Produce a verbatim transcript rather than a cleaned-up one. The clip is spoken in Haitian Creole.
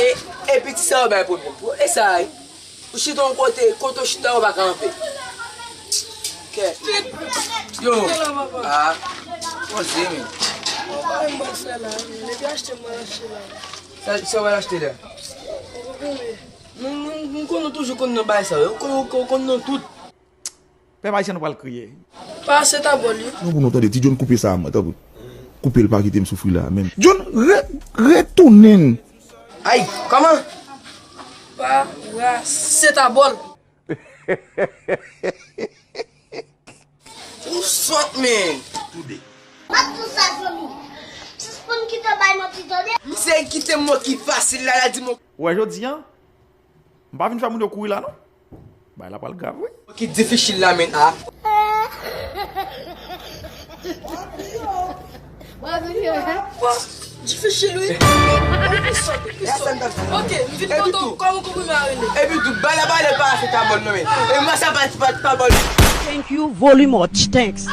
E, e piti sa yo bay pwoblèm. E sa, wi. Ou chita yon kote, kote w chita, ou pa kanpe. Kè. Yo. Ah. Poze, men. Mwen pa renmen sa la. Depi achte, mwen achte la. Sa, sa w al achte la? Mwen, mwen, mwen konnen w toujou konn nan bagay sa yo. Ou konn, ou konn, ou konn nan tout. Pèp ayisyen nou pral kriye. Parasetamòl, wi. Non, pou nou tande, Ti John koupe sa, mwen, tanpri. Koupe l, pa kite m soufri la, menm. John, re-, retounen. Ay, kòman? Parasetamòl. Ou sòt, men. Toude. Mwen tou sa, zanmi. Sispann kite bay manti, tande. Misye kite mo ki fasil la, la di mo. Ou wè jodi a, m pa vin fè moun yo kouri la, non. Bagay la pral grav, wi. Ki difisil la, men, a. Difisil, wi. Ok, m vin kontan kòman konprime a rele. Epi tou, bala bala pa parasetamòl, non, men. E mwen sa pa, pa, pa bòl. Thank you very much. Thanks.